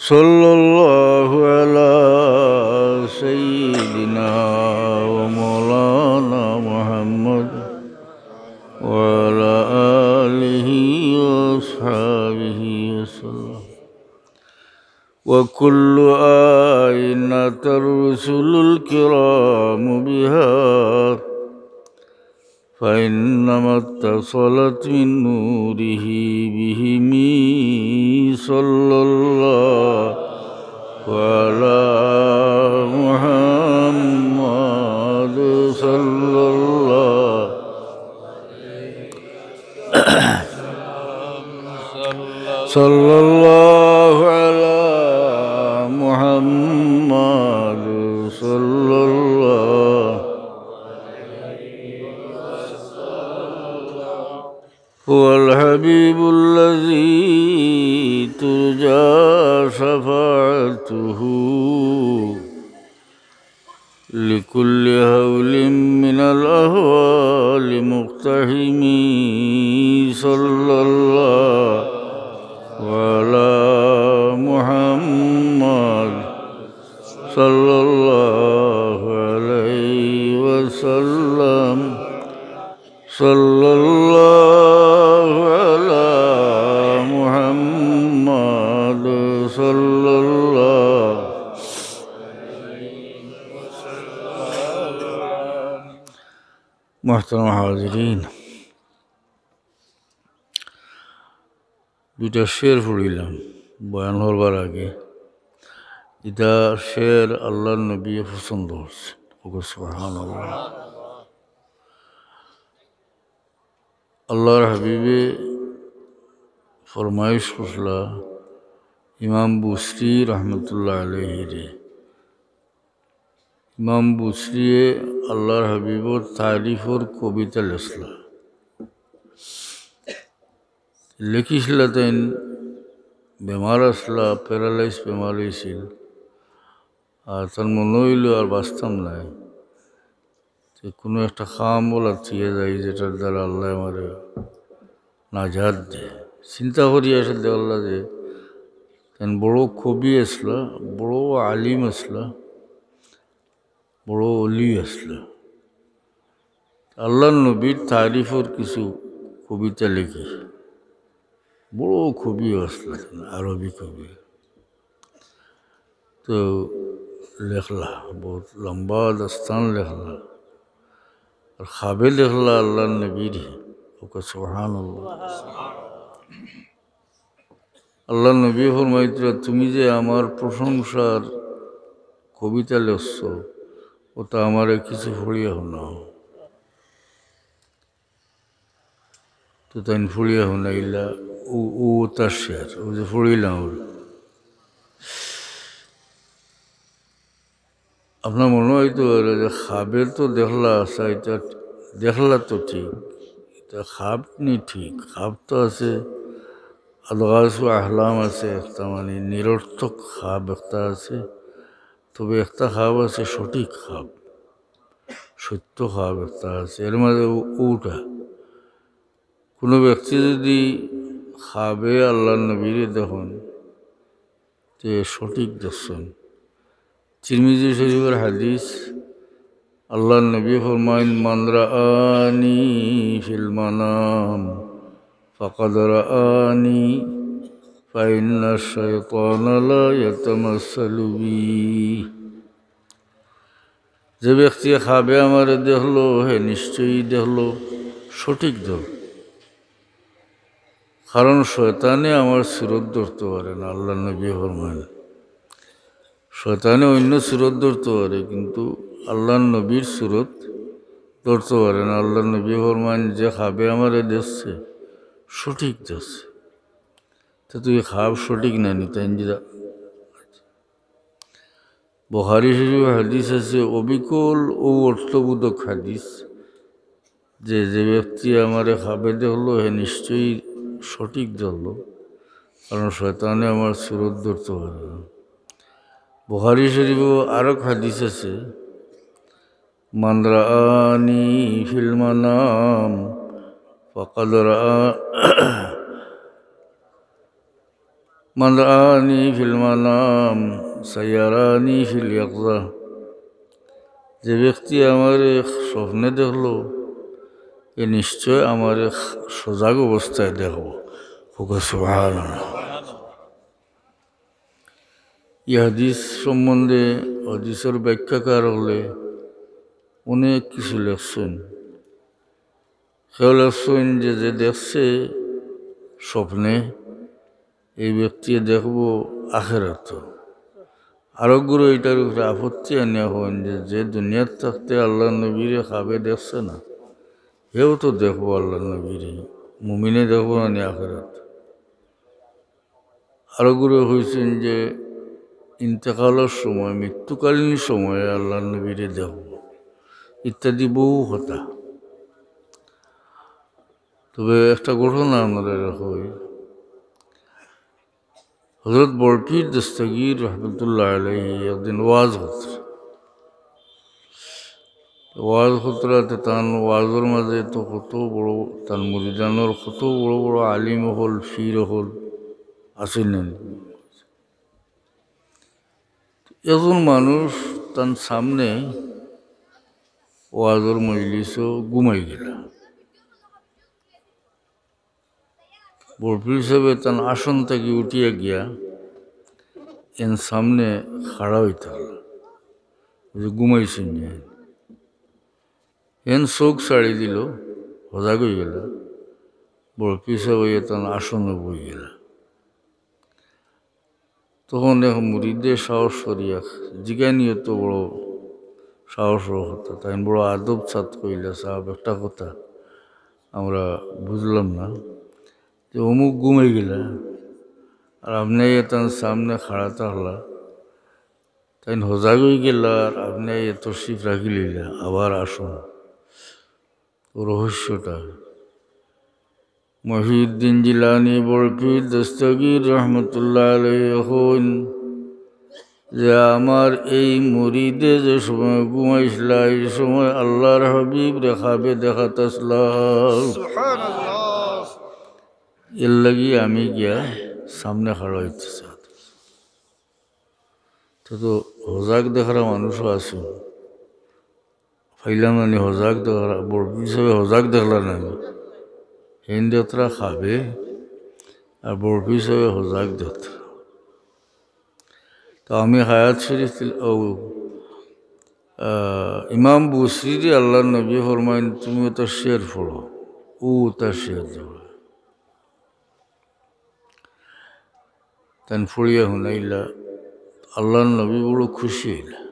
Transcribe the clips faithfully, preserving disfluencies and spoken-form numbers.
صلى الله على سيدنا ومولانا محمد وعلى آله وأصحابه وسلم. وكل آية أتى الرسل الكرام بها، فإنما اتصلت من نوره بهم، صلى الله على محمد، صلى الله صلى الله على محمد، صلى الله. هو الحبيب الذي ترجى شفاعته، لكل هول من الأهوال مقتحم، صلى الله على محمد، صلى الله عليه وسلم. صلى الله على محمد، صلى الله. محترم حاضرين، দুইটা শের পড়িলাম বয়ান করবার আগে। ইটা শের আল্লাহর নবীয়ে পছন্দ করছে। ওকে সুবহানাল্লাহ। আল্লাহর হাবিবে ফরমাইশ করলা ইমাম বুসরি রহমতুল্লাহ আলাইহিরে। ইমাম বুসরিয়ে আল্লাহর হাবিবর তারিফর কবিতা লেখলা। লেখিছিলা তাইন বেমার আছলা, প্যারালাইজ বেমার অইছিল। আর তার মনো অইলো আর বাঁচতাম নায়। তে কুনু একটা কাম অলা থুইয়া যাই, যেটার দ্বারা আল্লায় আমারে নাজাত দেয়। চিন্তা করিয়া দেখলা যে তাইন বড় কবি আছলা, বড় আলিম আছলা, বড় অলি আছলা। আল্লাহর নবীর তারিফর কিছু কবিতা লেখি। বড় কবি আছলা, আরবি কবি। তো লেখলা, বহুত লম্বা দাস্তান লেখলা। আর খাবে লেখলা আল্লাহর নবীর। ওকে সুবহানাল্লাহ। আল্লাহর নবী ফরমাইতরা, "তুমি যে আমার প্রশংসার কবিতা লেখছো, ওটা আমারে কিছু পড়িয়া শোনাও।" তো তাইন পড়িয়া শোনাইলা, ও, ও তার শের, ও যে পড়িলাম ওর। আপনার মনো অইতো পারে যে খাবে তো দেখলা আছে, ইটা দেখলা তো ঠিক, ইটা খাব নি ঠিক, খাব তো আছে, আদগাস ও আহলাম আছে, একটা মানে নিরর্থক খাব একটা আছে, তবে একটা খাব আছে সঠিক খাব, সত্য খাব একটা আছে, এর মাঝে ও-, ওটা। কুনু ব্যক্তি যদি খাবে আল্লাহর নবীরে দেখইন, তে সঠিক দেখছইন। তিরমিজি শরীফর হাদিস, আল্লাহর নবী ফরমাইন, "মান রাআনি ফিল মানাম ফাকাদ রাআনি, ফাইন্না শাইতানা লা ইয়াতামাসসালু বি।" যে ব্যক্তি খাবে আমারে দেখলো, হে নিশ্চয়ই দেখলো, সঠিক দেখলো। কারণ শয়তানে আমার সুরত ধরতো পারে না, আল্লাহর নবী ফরমাইন। শয়তানে অন্য সুরত ধরতো পারে, কিন্তু আল্লাহর নবীর সুরত ধরতো পারে না। আল্লাহর নবী ফরমাইন, "যে খাবে আমারে দেখছে, সঠিক দেখছে।" তো তুই খাব সঠিক না নি, তাই না? বুখারী শরীফ হাদিস আছে, অবিকল ও অর্থবোধক হাদিস, যে, যে ব্যক্তি আমারে খাবে দেখলো, হে নিশ্চয়ই সঠিক দেখলো, কারণ শয়তানে আমার সুরত ধরতো পারে না। বুখারী শরীফও আরক হাদিস আছে, "মান রাআনি ফিল মানাম ফাকাদ রাআ-, من رآني في المنام سيراني في اليقظة। যে ব্যক্তি আমারে স্বপ্নে দেখলো, এ নিশ্চয় আমারে সজাগ অবস্থায় দেখবো। কউক্কা সুবহানাল্লাহ। এই হাদিস সম্বন্ধে হাদিসর ব্যাখ্যাকার অকলে অনেক কিছু লেখছইন। কেউ লেখছইন যে, যে দেখছে স্বপ্নে, এই ব্যক্তিয়ে দেখবো আখেরাত। আরক গুরু ইটার উপরে আপত্তি আনিয়া কইন যে, যে দুনিয়াত থাকতে আল্লার নবীরে খাবে দেখছে না, হেও তো দেখবো আল্লার নবীরে, মুমিনে দেখবো না নি আখেরাত? আরক গুরু কইছইন যে ইন্তেকালর সময়, মৃত্যুকালীন সময়ে আল্লার নবীরে দেখবো ইত্যাদি বহু কথা। তবে একটা ঘটনা আপনারারে কই। হযরত বড়পীর দস্তগীর রহমতুল্লাহ আলাইহি একদিন ওয়াজ করতরা। ওয়াজ করতরা, তে তান ওয়াজর মাঝে তো কত বড়, তান মুরিদানর কত বড় বড় আলিম অকল, পীর অকল আছইন না নি। একজন মানুষ তান সামনে ওয়াজর মজলিসো ঘুমাই গেলা। বড়পীর সাবে তান আসন থাকি উঠিয়া গিয়া এন সামনে খাড়া অইতা, অউ যে ঘুমাইছইন যে, এন চউখ ছাড়ি দিলো, হজাগ অইগেলা। বড়পীর সাবে তান আসনো বই গেলা। তখন এক মুরিদে সাহস করিয়া জিগাইন, অত বড় সাহসর কথা। তাইন বড় আদব সাথ কইলা, "সাব, একটা কথা আমরা বুঝলাম না, যে অমুক ঘুমাই গেলা, আর আপনে তান সামনে খাড়া থাকলা, তাইন হজাগ অই গেলা, আর আপনে তশরিফ রাখি লইলা, আবার আসুন।" রহস্যটা। মহিউদ্দিন জিলানী বড়পীর দস্তগীর রহমতুল্লাহ আলাইহি কইন যে, আমার এই মুরিদে যে সময় ঘুমাইছলা, এই সময় আল্লার হাবিবরে খাবে দেখাত আছলা। সুবহানাল্লাহ। এর লাগি আমি গিয়া সামনে খাড়া অইতে চাই। তো, তো হজাগ দেখরা মানুষও আছে। পাইলাম না নি হজাগ দেখরা, বড়পীর সাবে হজাগ দেখলা না নি? হেইন দেখতরা খাবে, আর বড়পীর সাবে হজাগ দেখতরা। তো আমি হায়াত শরীফ তিল-, ও, আহ, ইমাম বুসরিরে আল্লার নবী ফরমাইন, "তুমি অতা শের পড়ো, অউ অতা শের দেওয়া।" তাইন পড়িয়া হুনাইলা, আল্লার নবী বড় খুশি অইলা।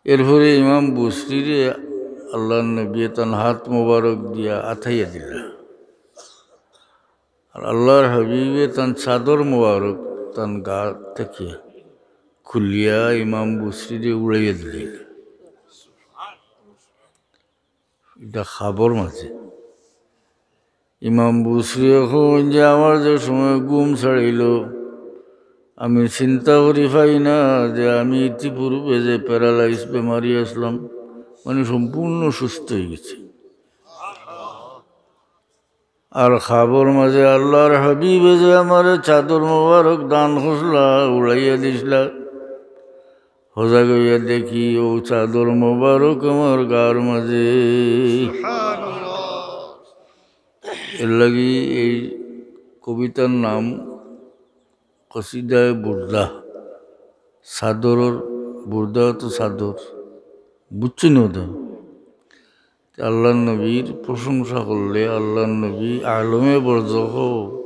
এরপরে ইমাম বুসরিরে আল্লার নবী তান হাত মোবারক দিয়া আতাইয়া দিলা। আর আল্লার হাবিবে তান চাদর মোবারক তান গা থাকি খুলিয়া ইমাম বুসরিরে উড়াইয়া দিলা। ইটা খাবর মাঝে। ইমাম বুসরি কইন যে, আমার যে সময় ঘুম ছাড়িল, আমি চিন্তা করি পাই না যে আমি ইতিপূর্বে যে paralyze বেমারি আছলাম, মানে সম্পূর্ণ সুস্থ অই গেছি। আর খাবর মাঝে আল্লার হাবিবে যে আমারে চাদর মোবারক দান করছলা, উড়াইয়া দিছলা, হজাগ অইয়া দেখি অউ চাদর মোবারক আমার গার মাঝে। সুবহানাল্লাহ। এর লাগি এই কবিতার নাম কসিদায়ে বুর্দা। চাদরর, বুর্দা তো চাদর, বুঝছইন নি অতা? আল্লার নবীর প্রশংসা করলে আল্লার নবী আলমে বরজখো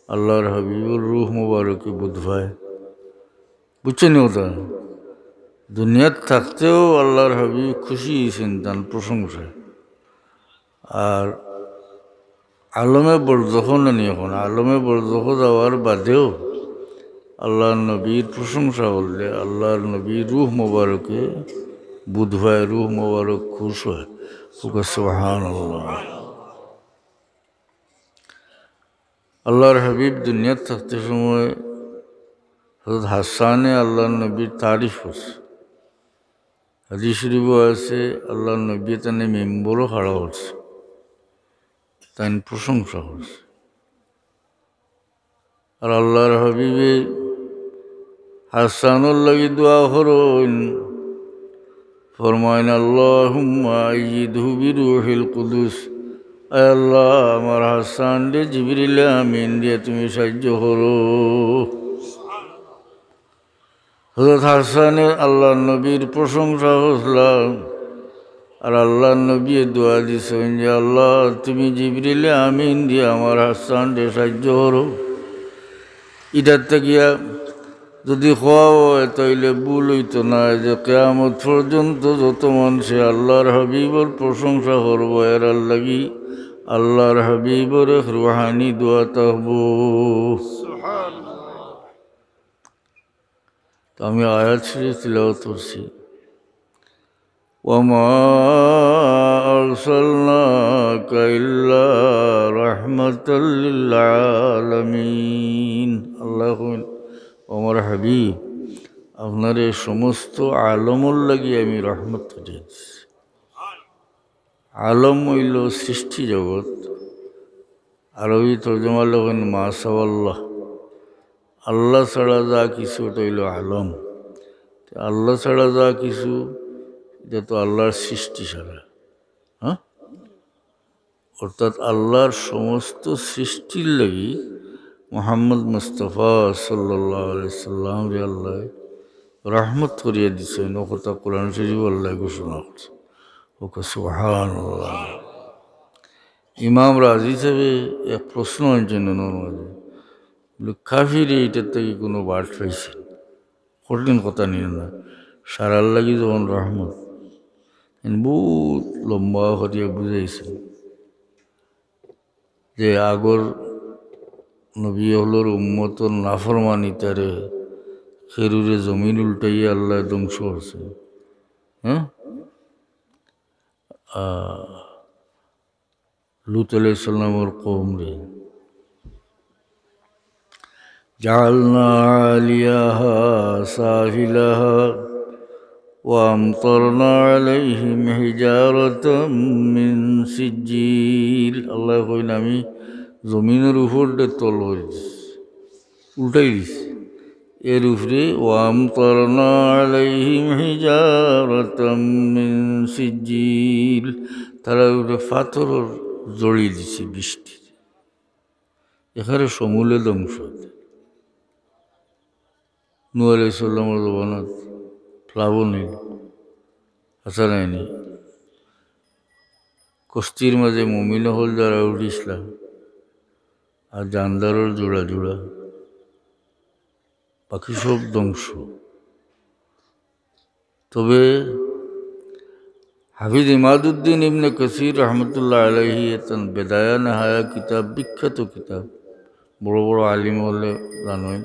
আল্লার হাবিবর রুহ মোবারকে বুধ পায়। বুঝছইন নি অতা? দুনিয়াত থাকতেও আল্লার হাবিব খুশি অইছইন তান প্রশংসায়। আর আলমে বরজখো না নি অখন, আলমে বরজখো যাওয়ার বাদেও আল্লার নবীর প্রশংসা করলে আল্লার নবীর রুহ মোবারকে বুধ পায়, রুহ মোবারক খুশ অয়। কউক্কা সুবহানাল্লাহ। আল্লার হাবিব দুনিয়াত থাকতে সময় হযরত হাসানে আল্লার নবীর তারিফ করছে। হাদিস শরীফও আছে, আল্লার নবী তানে মিম্বরো খাড়া করছে, তাইন প্রশংসা করছে। আর আল্লাহর হাবিবে হাসানর লাগি দোয়া করইন, ফরমাইন, "আল্লাহুম্মা আইয়িদহু বিরূহিল কুদুস।" আয় আল্লাহ, আমার হাসানরে জিবরিল আমিন দিয়া তুমি সাহায্য করো। হযরত হাসানে আল্লাহর নবীর প্রশংসা করলা, আর আল্লাহর নবীয়ে দোয়া দিছইন যে, "আল্লাহ, তুমি জিবরিল আমিন দিয়া আমার হাসানরে সাহায্য করো।" ইটার থাকিয়া যদি কওয়া অয়, তাইলে ভুল অইতো নায় যে কিয়ামত পর্যন্ত যত মানষে আল্লাহর হাবিবর প্রশংসা করবো, এরার লাগি আল্লাহর হাবিবর এক রুহানি দোয়া থাকবো। তো আমি আয়াত শরীফ তিলাওয়াত করছি, "ওয়া মা আরসালনাকা ইল্লা রাহমাতাল লিল আলামিন।" আল্লাহ কইন, "ও আমার হাবিব, আপনারে সমস্ত আলমর লাগি আমি রহমত করিয়া দিছি।" আলম অইলো সৃষ্টি জগৎ, আরবি তর্জমা লেখইন মা সাওয়াল্লাহ, আল্লাহ ছাড়া যা কিছু, ওটা অইলো আলম। তে আল্লাহ ছাড়া যা কিছু, ইটা তো আল্লাহর সৃষ্টি ছাড়া, হ্যাঁ? অর্থাৎ আল্লাহর সমস্ত সৃষ্টির লাগি মুহাম্মদ মুস্তাফা সাল্লাল্লাহু আলাইহি সাল্লামরে আল্লাহ রহমত করিয়া দিছইন, ও কথা কোরআন শরীফ আল্লাহ ঘোষণা করছে। ওকে সুবহানাল্লাহ। ইমাম রাজি সাহেবে এক প্রশ্ন আনছইন ওনার মাঝে, বলে, "কাফিরে ইটার থাকি কুনু বাট পাইছে?" কঠিন কথা নিও না, সারার লাগি যখন রহমত, এন বহুত লম্বা করিয়া বুঝাইছইন যে আগর নবী অকলর উম্মতর নাফরমানিতারে খেরুরে জমিন উল্টাইয়া আল্লাহ ধ্বংস করছে। হ্যাঁ, আহ, লুত আলাইহিস সালামর কওমরে, "জাআলনা আলিয়াহা সাফিলাহা ওয়া আমতারনা আলাইহিম হিজারাতাম মিন সিজ্জিল।" আল্লাহ কইন, "আমি জমিনর উপর দে তল করি দিছি, উল্টাই দিছি।" এর উপরে, "ওয়া আমতারনা আলাইহিম হিজারাতাম মিন সিজ্জিল", তারার উপরে পাথর জড়ি দিছি বৃষ্টি। এখানে সমূলে ধ্বংস। নূহ আলাইহিস সালামর জমানাত প্লাবন অইল, হাছা নায়নি? কস্তির মাঝে মুমিন অকল যারা উঠিছলা, আর জানদারর জোড়া জোড়া, বাকি সব ধ্বংস। তবে হাফিজ ইমাদুদ্দিন ইবনে কাসির রহমতুল্লাহ আলাইহি তান বেদায়া নেহায়া কিতাব, বিখ্যাত কিতাব, বড় বড় আলিম অকলে জানইন,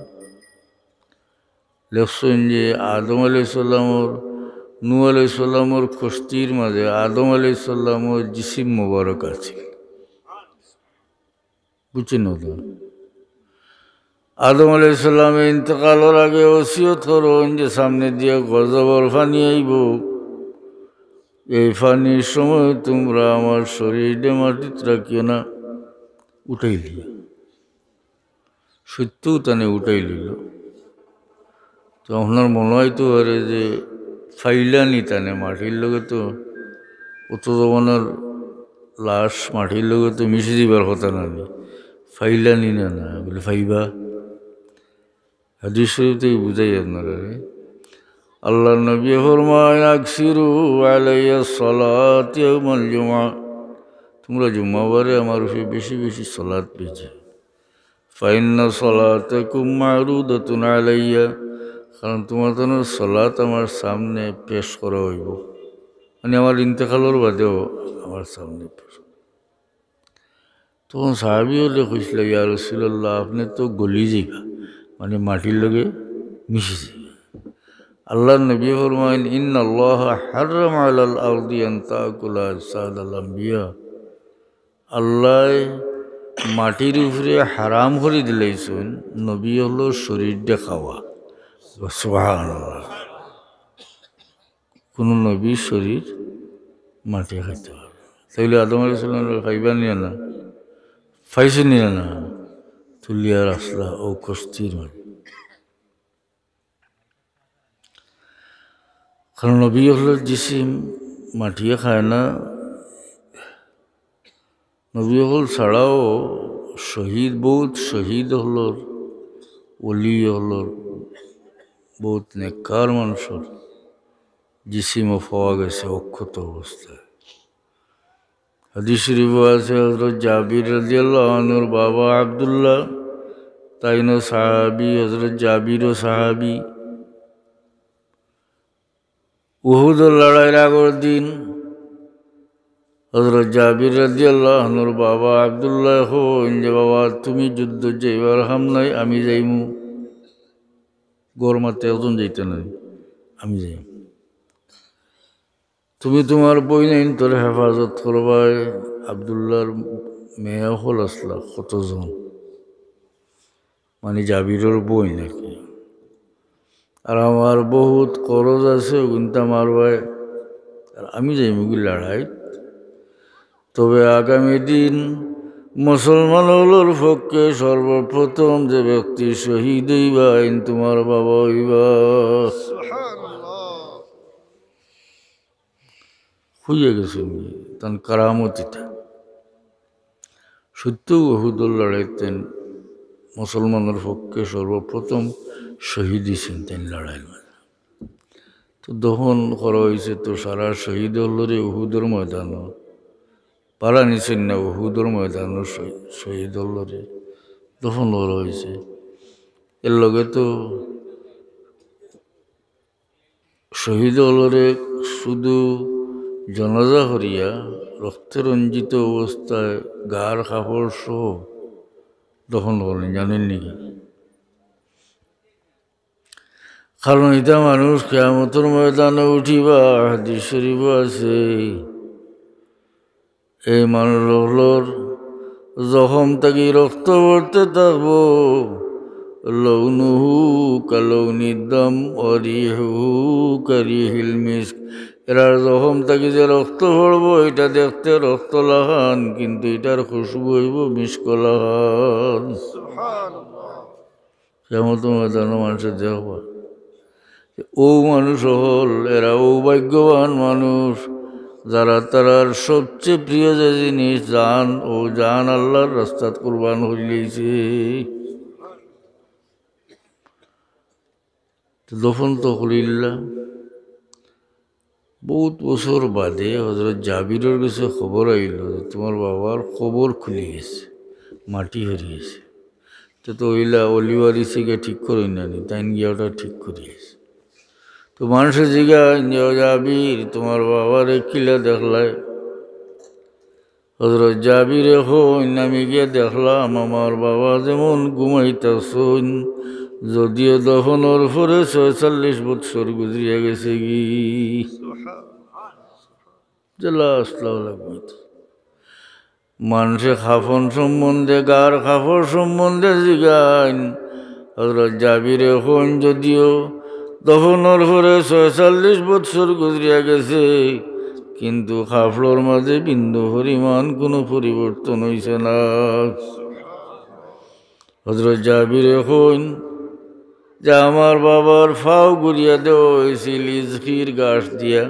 লেখছইন যে আদম আলাইহিস সালামর, নূহ আলাইহিস সালামর কস্তির মাঝে আদম আলাইহিস সালামর জিসিম মোবারক আছিল। বুঝছইন না তো? আদম আলাইহিস সালামে ইন্তেকালর আগে ওসিয়ত করইন যে সামনে দিয়া গজবর পানি আইবো, এই পানির সময় তুমরা আমার শরীররে মাটিত রাখিও না, উঠাই লিও। সত্যও তানে উঠাই লইল। তো আপনার মনো অইতো পারে যে ফাইলানি তানে, মাটির লগে তো অত জমানার লাশ মাটির লগে তো মিশি দিবার কথা নানি, ফাইলানি না, না, বলে ফাইবা। হাদিস শরীফ থাকি বুঝাই আপনারারে, আল্লাহর নবী ফরমায়, "আকসিরু আলাইয়া সালাত ইয়াউমাল জুমআ।" তুমরা জুম্মাবারে আমার উপরে বেশি বেশি সালাত পড়িও। "ফাইন্না সালাতাকুম মারুদাতুন আলাইয়া", কারণ তুমরার সালাত আমার সামনে পেশ করা অইবো, মানে আমার ইন্তেকালর বাদেও আমার সামনে পেশ। তখন সাহাবী অকলে কইছলা, "ইয়া রাসূলুল্লাহ, আপনে তো গলি যাইবা, মানে মাটির লগে মিশি যাইবা।" আল্লাহর নবী ফরমাইন, "ইন্নাল্লাহা হাররামা আলাল আরদি আন তাকুলা আজসাদাল আম্বিয়া।" আল্লায় মাটির উপরে হারাম করি দিলাইছইন নবী অকলর শরীররে খাওয়া। সুবহানাল্লাহ। কুনু নবীর শরীর মাটি খাইতো পারবো না। তাইলে আদম আলাইহিস সালামরে খাইবা নি না? পাইছে নি না? তুলিয়া রাখলা অউ কস্তির মাঝে। কারণ নবী অকলর জিসিম মাটিয়ে খায় না। নবী অকল ছাড়াও শহীদ, বউত শহীদ অকলর, ওলি অকলর, বউত নেককার মানষর জিসিমও পাওয়া গেছে অক্ষত অবস্থায়। হাদিস শরীফও আছে, হযরত জাবির রাদিয়াল্লাহু আনহুর বাবা আব্দুল্লাহ, তাইনও সাহাবী, হযরত জাবিরও সাহাবী। উহুদর লড়াইর আগর দিন হযরত জাবির রাদিয়াল্লাহু আনহুর বাবা আব্দুল্লাহ কইন যে, "বাবা, তুমি যুদ্ধ যাইবার কাম নাই, আমি যাইমু।" ঘর মাতে একজন যাইতা নায়, "আমি যাইমু।" তুমি তুমার বইনাইন্তরে হেফাজত করবায়। আব্দুল্লাহর মেয়ে অকল আছলা কতজন, মানে জাবিরর বইন আর কি। আর আমার বউত করজ আছে, অগুইন্তা মারবায়। আর আমি যাইমুগি লড়াইত। তবে আগামী দিন মুসলমান অকলর পক্ষে সর্বপ্রথম যে ব্যক্তি শহীদ অইবা, এইন তুমার বাবা অইবা। সুবহানাল্লাহ। কইয়া গেছইন, তান কারামত ইতা। সত্য উহুদর লড়াইত তাইন মুসলমানর পক্ষে সর্বপ্রথম শহীদ অইছইন তাইন লড়াইর মাঝে। তো দফন করা অইছে তো সারা শহীদ অকলরে উহুদর ময়দানো, পারা নিছইন না উহুদর ময়দানো শহী-, শহীদ অকলরে দফন করা অইছে। এর লগে তো শহীদ অকলরে শুধু জানাজা করিয়া রক্তে রঞ্জিত অবস্থায় গার কাপড় সহ দফন করইন, জানইন নি? কারণ ইতা মানুষ কিয়ামতর ময়দানো উঠিবা, হাদিস শরীফও আছে। এই মানুষ অকলর জখম থাকি রক্ত পড়তে থাকবো। লাউনুহু কালাউনিদ দাম ওয়া রিহুহু কারিহিল মিস্ক। এরার জখম থাকি যে রক্ত পড়বো, ইটা দেখতে রক্ত লাখান, কিন্তু ইটার খুশবু অইবো মিস্ক লাখান। কিয়ামতর ময়দানো মানষে দেখবা। অউ মানুষ অকল, এরা অউ ভাগ্যবান মানুষ, যারা তারার সবচেয়ে প্রিয় যে জিনিস, জান, অউ জান আল্লার রাস্তাত কুরবান করিলাইছে। তো দফন তো করিলা। বউত বছর বাদে হযরত জাবিরর গেছে খবর আইলো যে, "তুমার বাবার কবর খুলি গেছে, মাটি হরি গেছে।" তো, তো অইলা অলি ওয়ারিসে গিয়া ঠিক করইন না নি, তাইন গিয়া ওটা ঠিক করি আইছে। তো মানষে জিগাইন যে, "ও জাবির, তুমার বাবারে কিলা দেখলায়?" হযরত জাবিরে কইন, "আমি গিয়া দেখলাম আমার বাবা যেমন ঘুমাইতাছইন, যদিও দফনর পরে ছয়চল্লিশ বৎসর গুজরিয়া গেছেগি।" যে লাশ লাওলা ঘুমাইতাছইন। মানষে কাফন সম্বন্ধে, গার কাপড় সম্বন্ধে জিগাইন। হযরত জাবিরে কইন, যদিও দফনর পরে ছয়চল্লিশ বৎসর গুজরিয়া গেছে, কিন্তু কাপড়র মাঝে বিন্দু পরিমাণ কুনু পরিবর্তন অইছে না। হযরত জাবিরে কইন যে, "আমার বাবার পাও গুড়িয়া দেওয়া অইছিল ইজখির গাছ দিয়া।"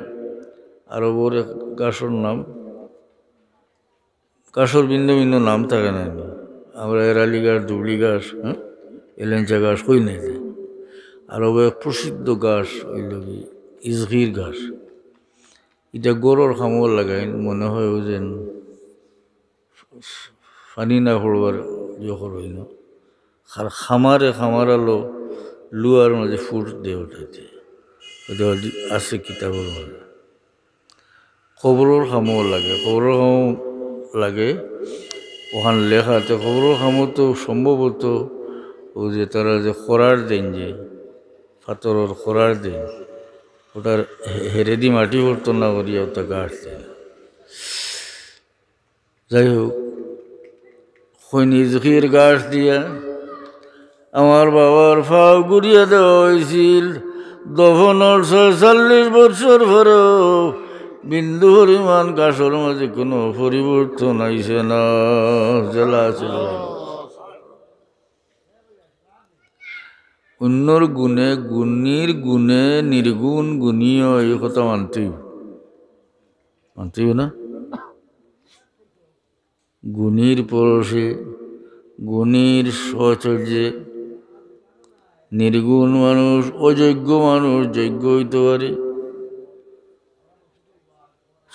আরবর এক গাছর নাম, গাছর ভিন্ন ভিন্ন নাম থাকে না নি? আমরা এরালি গাছ, দুবলি গাছ, হ্যাঁ, এলেঞ্চা গাছ কই নাই যে। আরবর এক প্রসিদ্ধ গাছ অইলো গি ইজখির গাছ। ইটা ঘরর কামো লাগাইন, মনে হয় অউ যেন পানি না পড়বার ইয়ে করইন। আর খামারে খামারালো লুয়ার মাঝে ফুট দে উঠাইতে। ওটা আছে কিতাবর মাঝে। কবরর কামো লাগে, কবরর কামো লাগে। অখান লেখা আছে, কবরর কামো তো সম্ভবত অউ যে তারা যে খরার দেইন যে, পাথরর খরার দেইন, ওটার হে-, হেরেদি মাটি পড়তো না করিয়া ওটা গাছ দেইন। যাই হোক, কইন ইজখির গাছ দিয়া আমার বাবার পাও গুড়িয়া দেওয়া অইছিল। দফনর ছয়চল্লিশ বৎসর পরেও বিন্দু পরিমাণ গাছর মাঝে কুনু পরিবর্তন আইছে না। জেলা আছে। অন্যর গুণে, গুণীর গুণে নির্গুণ গুণী অয়, এই কথা মানতে অইবো। মানতে অইবো না? গুণীর পরশে, গুণীর সহচর্যে নির্গুণ মানুষ, অযোগ্য মানুষ যোগ্য অইতো পারে।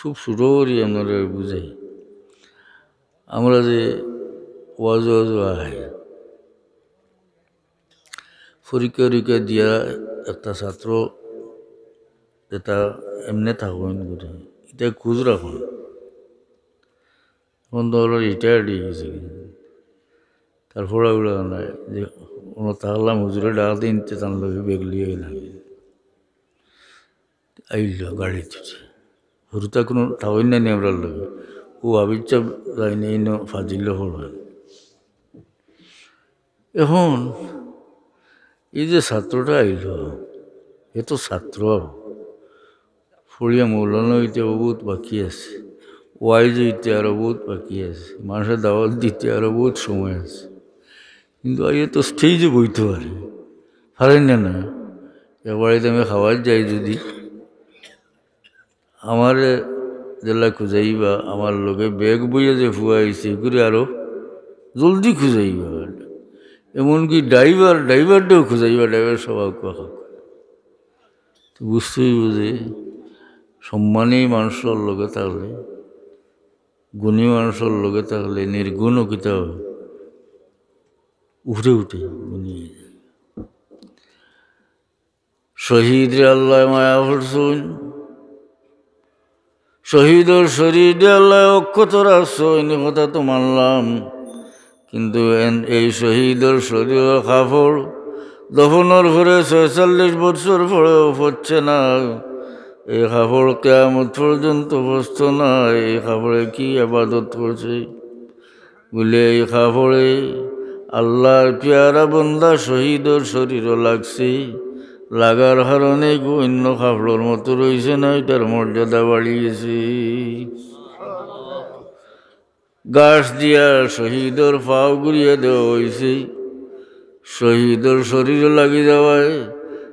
খুব ছোট করি আপনারারে বুঝাই। আমরা যে ওয়াজো ওয়াজো আই, পরীক্ষা টরীক্ষা দিয়া একটা ছাত্র যেটা এমনে থাকইন করে, ইটা খোঁজ রাখইন। এখন তো ওরা রিটায়ার্ড অই গেছে, তার পড়াউড়া নাই। যে কোনো তাহলাম হুজুরে ডাক দিন, তে তার লগে বেগলি অই লাগে। আইল গাড়িত উঠি। হুরুতা কোনো থাকইন না নি আমরার লগে। ও আবিচ্ছা যাই নাই, ইনো ফাজিল পড়ইন। এখন এই যে ছাত্রটা আইল, এ তো ছাত্র, পড়িয়া মৌলানা অইতে বহুত বাকি আছে, ওয়াইজ অইতে আরো বহুত বাকি আছে, মানুষরে দাওয়াত দিতে আরো বহুত সময় আছে। কিন্তু আইয়া তো স্টেজে বইতে পারে, পারেন না, না? একবার আমি খাওয়ার যাই যদি, আমারে যেলা খুঁজাইবা, আমার লগে ব্যাগ বইয়া যে ফুয়া আইছে, এগুরে আরো জলদি খুঁজাইবা। এমনকি ড্রাইভার, ড্রাইভারটাও খুঁজাইবা, ড্রাইভার সবাই কুয়া খাক। তো বুঝতে অইবো যে সম্মানী মানুষর লগে থাকলে, গুণী মানুষর লগে থাকলে নির্গুণও কিতা অয়? উঠে উঠে গুণী অই যায়। শহীদরে আল্লায় মায়া করছইন, শহীদর শরীররে আল্লায় অক্ষত রাখছইন, ই কথা তো মানলাম। কিন্তু এন-, এই শহীদর শরীরর কাপড় দফনর পরে ছয়চল্লিশ বছর পরেও পচছে না। এই কাপড় কিয়ামত পর্যন্ত পচতো না। এই কাপড়ে কি ইবাদত করছে? বুলে, এই কাপড়ে আল্লার পিয়ারা বন্দা শহীদর শরীরও লাগছে, লাগার কারণে ইগু অইন্য কাপড়র মতো রইছে না, ইটার মর্যাদা বাড়ি গেছে। ঘাস দিয়া শহীদর পাও গুড়িয়া দেওয়া অইছে, শহীদর শরীরও লাগি যাওয়ায়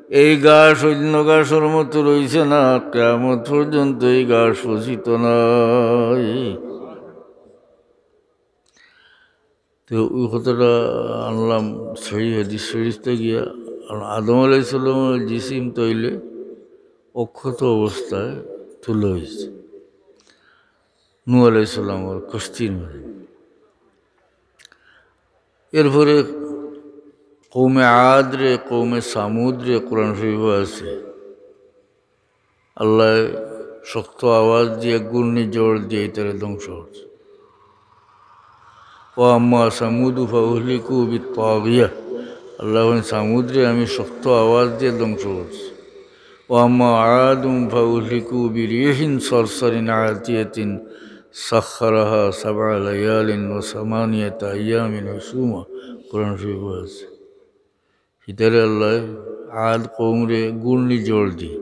এই ঘাস অইন্য ঘাসর মতো রইছে না, কিয়ামত পর্যন্ত এই ঘাস পচিতো নায়। তো ওই কথাটা আনলাম সহি হাদিস শরীফ থাকি গিয়া। আর আদম আলাইহিস সালামর জিসিম তইলে অক্ষত অবস্থায় তুলা অইছে নূহ আলাইহিস সালামর কস্তির মাঝে। এরপরে কওমে আদরে, কওমে সামুদরে কোরআন শরীফো আছে। আল্লায় শক্ত আওয়াজ দিয়া ঘূর্ণিঝড় দিয়া ইতারে ধ্বংস করছে। ওয়া আম্মা সামুদু ফাউহলিকু বিত্তাগিয়া। আল্লায় কইন, সামুদরে আমি শক্ত আওয়াজ দিয়া ধ্বংস করছি। ওয়া আম্মা আদুম ফাউহলিকু বিরিহিন সারসারিন আতিয়াতিন সাখখারাহা সাবআ লায়ালিন ওয়া সামানিয়াতা আইয়ামিন হুসুমা। কোরআন শরীফো আছে। হিতারে আল্লায় আদ কওমরে ঘূর্ণিঝড় দি।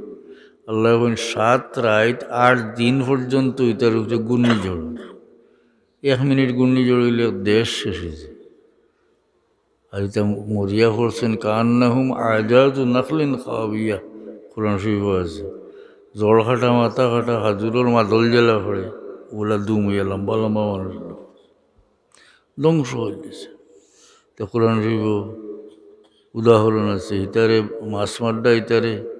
আল্লায় কইন সাত রাইত আট দিন পর্যন্ত ইতার উপরে ঘূর্ণিঝড়। এক মিনিট ঘূর্ণিঝড় অইলে এক দেশ শেষ অইযায়। আর ইতা মরিয়া পড়ছইন, কাআন্নাহুম আজাজু নাখলিন খাবিয়া, কোরআন শরীফো আছে। জড় কাটা, মাথা কাটা, খাজুরর মাদল যেলা পড়ে, অউলা দুম অইয়া লম্বা লম্বা মানুষ। ধ্বংস অইগেছে। তে কোরআন শরীফো উদাহরণ আছে, ইতারে মাছ মাররা, ইতারে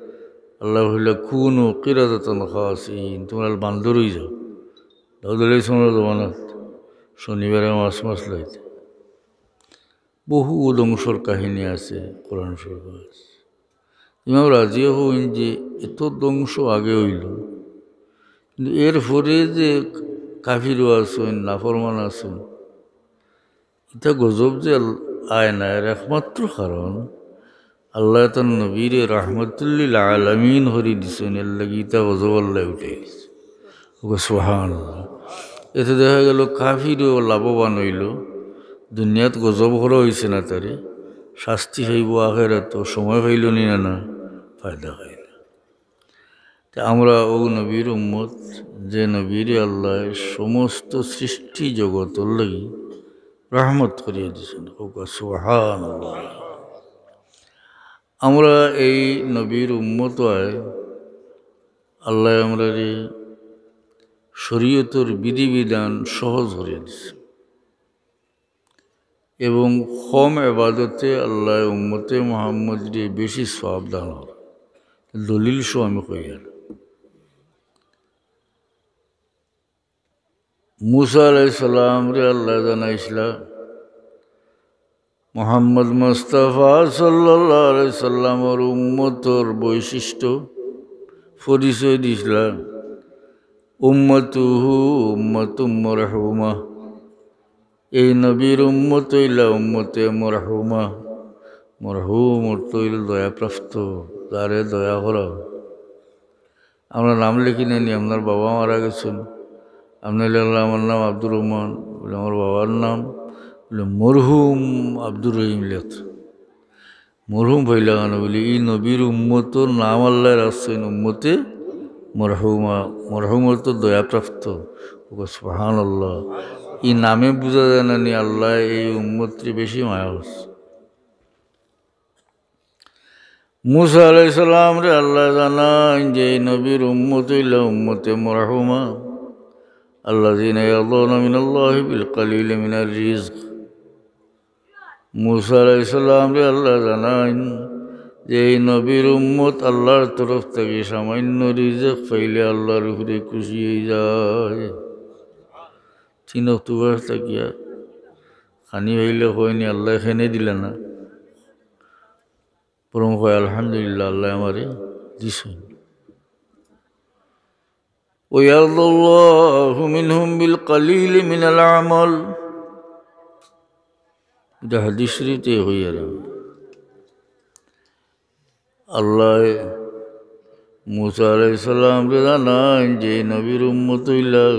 আল্লায় কইলা, "কুনু কিরাদাতান খাসিইন", তুমরা বান্দর অইযাও। দাউদ আলাইহিস সালামর জমানাত শনিবারে মাছ মারলা ইতা। বহু ধ্বংসর কাহিনী আছে কোরআন শরীফো আছে। ইমাম রাজিয়ে কইন যে এত ধ্বংস আগে অইলো, কিন্তু এরপরে যে কাফিরও আছইন, নাফরমান আছইন, ইতা গজব যে আয় না, এর একমাত্র কারণ আল্লায় তান নবীরে রাহমাতুল্লিল আলামিন করি দিছইন, এরলাগি ইতা গজব আল্লায় উঠাই দিছইন। ওকে সুবহানাল্লাহ। এতে দেখা গেল কাফিরও লাভবান অইলো, দুনিয়াত গজব করা অইছে না তারে, শাস্তি পাইবো আখেরাতো, সময় পাইলো নি না, না, ফায়দা পাইলো। তে আমরা অউ নবীর উম্মত, যে নবীরে আল্লায় সমস্ত সৃষ্টি জগতর লাগি রহমত করিয়া দিছইন। কউক্কা সুবহানাল্লাহ। আমরা এই নবীর উম্মত অওয়ায় আল্লায় আমরারে শরীয়তর বিধিবিধান সহজ করিয়া দিছে এবং কম এবাদতে আল্লায় উম্মতে মুহাম্মদরে বেশি সওয়াব দান করে। দলিল সহ আমি কইয়ার। মুসা আলাইহিস সালামরে আল্লায় জানাইছলা, মুহাম্মদ মুস্তাফা সাল্লাল্লাহু আলাইহি সাল্লামর উম্মতর বৈশিষ্ট্য পরিচয় দিছলা, উম্মতুহু উম্মাতুম মারহুমা। এই নবীর উম্মত অইলা উম্মতে মারহুমা। মারহুম অর্থ অইল দয়াপ্রাপ্ত, যারে দয়া করা। আমরা নাম লিখি নেনি, আপনার বাবা মারা গেছইন, আপনে লেখলা, "আমার নাম আব্দুর রহমান।" বলে, "আমার বাবার নাম?" বলে, "মরহুম আব্দুর রহিম লেখ।" মরহুম পাইলা কেনে? বলে, "ই নবীর উম্মতর নাম আল্লায় রাখছইন উম্মতে মরহুমা।" মরহুম অর্থ দয়াপ্রাপ্ত। ও সুবহানাল্লাহ। ই নামে বুঝা যায় না নি আল্লায় এই উম্মতরে বেশি মায়া করছে। মুসা আলাইহিস সালামরে আল্লায় জানাইন যে এই নবীর উম্মত অইলা উম্মতে মারহুমা, আল্লাযীনা ইয়ারদাউনা মিনাল্লাহি বিল কালিলি মিনার রিজক। মুসা আলাইহিস সালামরে আল্লায় জানাইন যে এই নবীর উম্মত আল্লার তরফ থাকি সামান্য রিজক পাইলে আল্লার উপরে খুশি অইযায়। তিন অক্ত উপাস থাকিয়া খানি পাইলে কয় নি, "আল্লায় কেনে দিলা না?" বরং কয়, "আলহামদুলিল্লাহ, আল্লায় আমারে দিছইন।" ওয়ারদাল্লাহু মিনহুম বিল কালিলি মিনাল আমাল। ইটা হাদিস শরীফে অইয়ার। আল্লায় মুসা আলাইহিস সালামরে জানাইন যে এই নবীর উম্মত অইলা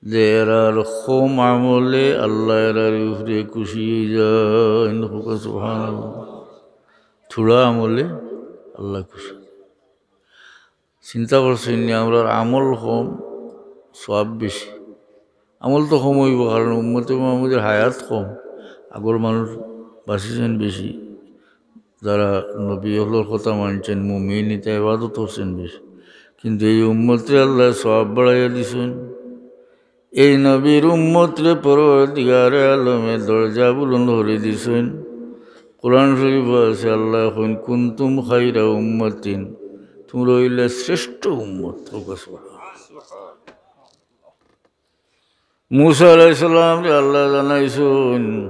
যে এরার কম আমলে আল্লায় এরার উপরে খুশি অইযাইন। সুবহানাল্লাহ। থুড়া আমলে আল্লায় খুশি। চিন্তা করছইন নি, আমরার আমল কম, সওয়াব বেশি। আমল তো কম অইবো, কারণ উম্মতে মুহাম্মদীর হায়াত কম, আগর মানুষ বাঁচিছইন বেশি। যারা নবী অকলর কথা মানছইন, মুমিন, ইতা ইবাদত করছইন বেশি। কিন্তু এই উম্মতরে আল্লায় সওয়াব বাড়াইয়া দিছইন। এই নবীর উম্মতরে পরওয়ারদিগারে আলমে দরজা বুলন্দ করি দিছইন। কোরআন শরীফো আছে, আল্লায় কইন, "কুনতুম খায়রা উম্মাতিন", তুমরা অইলা শ্রেষ্ঠ উম্মত। মুসা আলাইহিস সালামরে আল্লায় জানাইছইন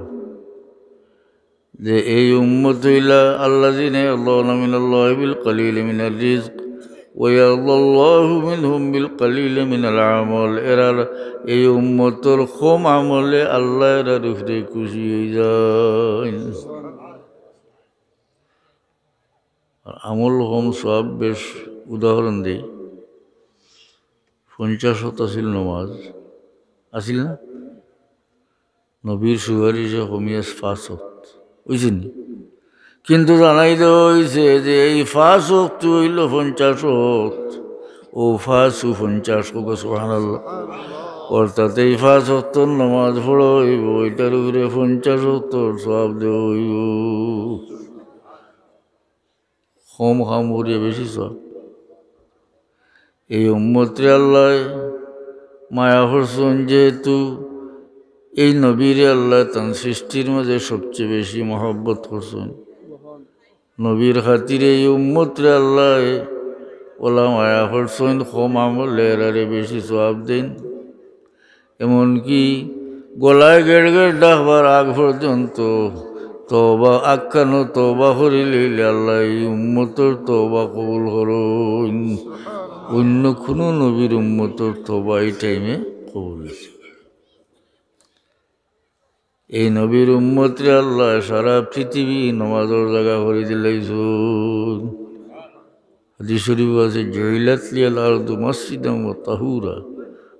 যে এই উম্মত অইলা আল্লাযীনা ইয়ারদাউনা মিনাল্লাহি বিল কালিলি মিনার রিজক ওয়া ইয়ারদাল্লাহু মিনহুম বিল কালিলি মিনাল আমাল। এরার এই উম্মতর কম আমলে আল্লায় এরার উপরে খুশি অইযাইন। আর আমল কম, সওয়াব বেশ। উদাহরণ দেই, পঞ্চাশ অক্ত আছিল নমাজ, আছিল না? নবীর সুপারিশে কমিয়া পাঁচ অক্ত অইছে নি? কিন্তু জানাই দেওয়া অইছে যে এই পাঁচ অক্ত অইলো পঞ্চাশ অক্ত, ও পাঁচ ও পঞ্চাশ, কউক্কা সুবহানাল্লাহ। অর্থাৎ এই পাঁচ অক্তর নমাজ পড়া অইবো, ইটার উপরে পঞ্চাশ অক্তর সওয়াব দেওয়া অইবো। কম কাম করিয়া বেশি সওয়াব। এই উম্মতরে আল্লায় মায়া করছইন, যেহেতু এই নবীরে আল্লায় তান সৃষ্টির মাঝে সবচেয়ে বেশি মহব্বত করছইন। নবীর খাতিরে এই উম্মতরে আল্লায় অলা মায়া করছইন, কম আমলে এরারে বেশি সওয়াব দেইন। এমনকি গলায় গেড় গেড় ডাকবার আগ পর্যন্ত তওবা, আক্কানো তওবা করি লইলে আল্লায় এই উম্মতর তওবা কবুল করইন। অইন্য কুনু নবীর উম্মতর তওবা ই টাইমে কবুল অইছে। এই নবীর উম্মতরে আল্লায় সারা পৃথিবী নমাজর জাগা করি দিলাইছইন। হাদিস শরীফো আছে, "জুইলাত লিয়াল আরদু মাসজিদান ওয়া তাহুরা।"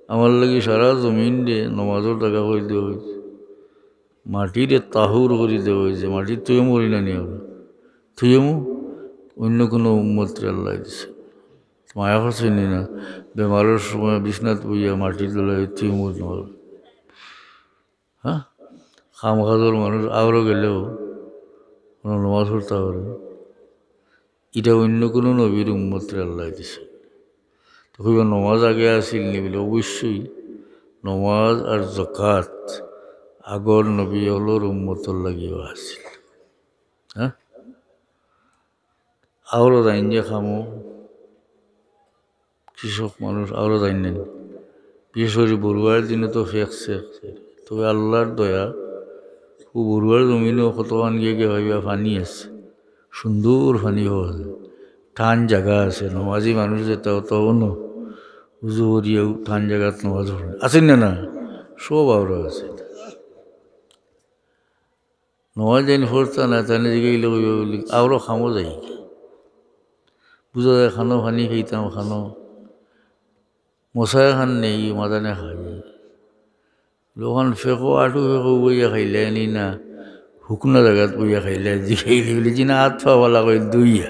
আমার লাগি সারা জমিনরে নমাজর জাগা করি দেওয়া অইছে। মাটিরে তাহুর করি দেওয়া অইছে। মাটিত থুইমু করি না নি আমরা? থুইমু, অইন্য কুনু উম্মতরে আল্লায় দিছে। মায়া করছইন নি না? বেমারর সময় বিছনাত বইয়া মাটির তলায় থুইমু করি না। হ্যাঁ, কাম কাজর মানুষ আওরো গেলেও কোনো নমাজ পড়তা পারে, ইটা অইন্য কোনো নবীর উম্মতরে আল্লায় দিছে। তো কইবা, নমাজ আগে আছিল নি? বলে, অবশ্যই নমাজ আর জকাত আগর নবী অকলর উম্মতর লাগিও আছিল। হ্যাঁ, আওরো যাইন যে কামো, কৃষক মানুষ আওরো যাইন না। বিশেষ করি বরুয়ার দিনে তো ফেকছে। তবে আল্লাহর দয়া, ও বরুয়ার জমিনও কতখান গিয়া গিয়া পাইবা পানি আছে, সুন্দর পানি পাওয়া যায়, টান জাগা আছে, নমাজি মানুষ যেতা অত অনো উজু করিয়াও টান জাগাত নমাজ পড়ে। আছে না? না, সব আওরো আছে। নমাজ যেইন পড়তা না, তাইন জিগাইলে কইবা বলে, আওরো কামো যাই। বুঝা যায়, খানো পানি খাইতাম, খানো মশায় খান নেই, মাদানে খাই। লোকান ফেকো, আটু ফেকো বইয়া খাইলে নি না, হুকনা জাগাত বইয়া খাইলে, জিগাইলে বলে, জি না, আত পা বালা করি ধুইয়া।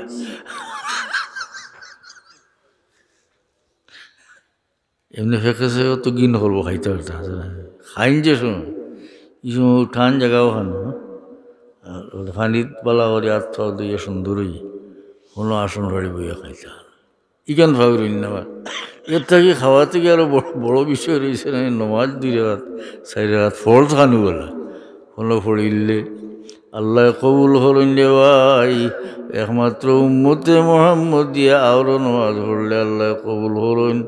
এমনি ফেকেছে তো গিন করবো খাইতে পারতা আছে না। খাইন যে সময়, এই সময় টান জাগাও খানো, আর পানিত বালা করি আত পা ধুইয়া সুন্দরই কোনো আসন বাড়ি বইয়া খাইতা। ইখান ভাবির না বা। এর থাকি খাওয়া থাকি আরো বড়, বড় বিষয় রইছে না, নমাজ দুই রাকাত, চাইর রাকাত ফরজ খানু বলা। কোনো পড়িলে আল্লায় কবুল করইন রে ভাই। একমাত্র উম্মতে মোহাম্মদিয়া আওরো নমাজ পড়লে আল্লায় কবুল করইন।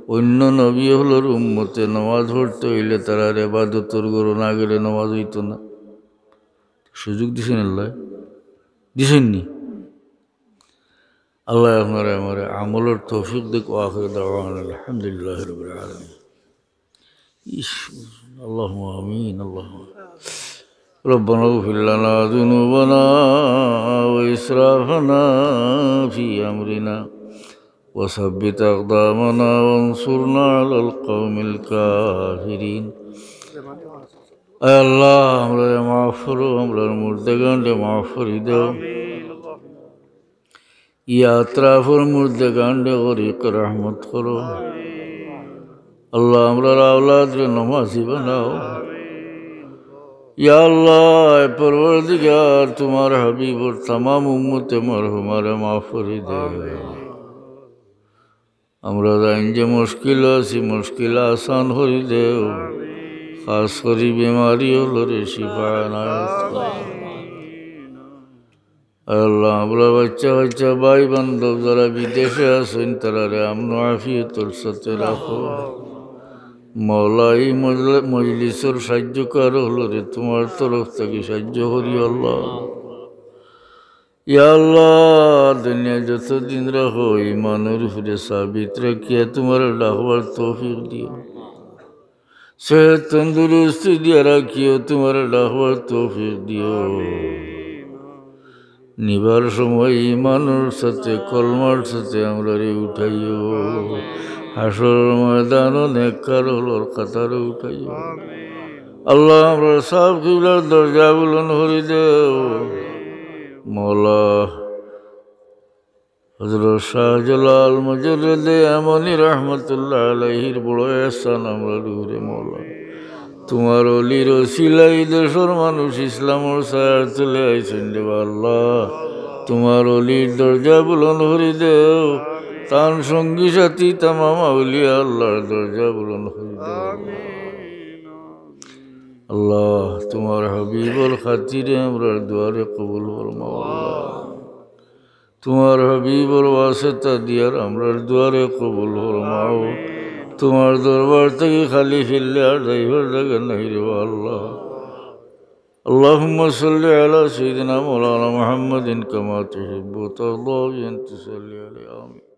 অইন্য নবী অকলর উম্মতে নমাজ পড়তে অইলে তারার এবাদতর ঘরো না গেলে নমাজ অইতো না। সুযোগ দিছইন আল্লায়? দিছইন নি? আল্লায় আপনারে আমারে আমলর তৌফিক দেউক। ওয়া আখিরু দাওয়ানা আলহামদুলিল্লাহি রাব্বিল আলামিন। ইস, আল্লাহুম্মা আমিন, আল্লাহুম্মা আমিন। ربنا اغفر لنا ذنوبنا وإسرافنا في أمرنا وثبت أقدامنا وانصرنا على القوم الكافرين. আয় আল্লাহ, আমরারে মাফ করো, আমরার মুর্দেগানরে মাফ করি দেও। ই আতরাফর মুর্দেগানরে গরিক রহমত করো। আল্লাহ, আমরার আওলাদরে নমাজি বানাও। ইয়া আল্লাহ, এ পরওয়ারদিগার, তুমার হাবিবর তামাম উম্মতে মরহুমারে মাফ করি দেও। আমরা যাইন যে মুশকিল আছি, মুশকিল আসান করি দেও। খাস করি বেমারি অকলরে শিফা এনায়েত করো। আয় আল্লাহ, আমরা বাচ্চা বাচ্চা ভাই বান্ধব যারা বিদেশে আছইন, তারারে আমন আফিয়তর সাথে রাখো। মাওলা, ই মজল-, মজলিসর সাহায্যকার অকলরে তুমার তরফ থাকি সাহায্য করি আল্লাহ। ইয়া আল্লাহ, দুনিয়া যতদিন রাখো, ইমানর উপরে সাবিত রাখিয়া তুমারে ডাকবার তৌফিক দিও। সেহত তন্দুরুস্তি দিয়া রাখিও, তুমারে ডাকবার তৌফিক দিও। নিবার সময় ইমানর সাথে, কলমার সাথে আমরারে উঠাইও। হাশরর ময়দানো নেককার অকলর কাতারো উঠাইও। আল্লাহ, আমরার সাব কিবলার দরজা বুলন্দ করি দেও। মাওলা, হযরত শাহজালাল মুজাররদে ইয়ামানি রহমতুল্লাহ আলাইহির বড় এহসান আমরার উপরে মাওলা। তুমার অলির উসিলায় দেশর মানুষ ইসলামর ছায়ার তলে আইছইন রে বা আল্লাহ। তুমার অলির দরজা বুলন্দ করি দেও, তান সঙ্গী সাথী তামাম আউলিয়া আল্লাহর দরজা বুলন্দ করি দেও। আল্লাহ, তুমার হাবিবর খাতিরে আমরার দোয়ারে কবুল ফরমাও আল্লাহ। তুমার হাবিবর ওয়াসিতা দিয়ার আমরার দোয়ারে কবুল ফরমাও। তুমার দরবার থাকি খালি ফিরলে আর যাইবার জাগা নাই রে বা আল্লাহ। اللهم صل على سيدنا مولانا محمد كما تحب وترضى بأن تصلي عليه. آمين.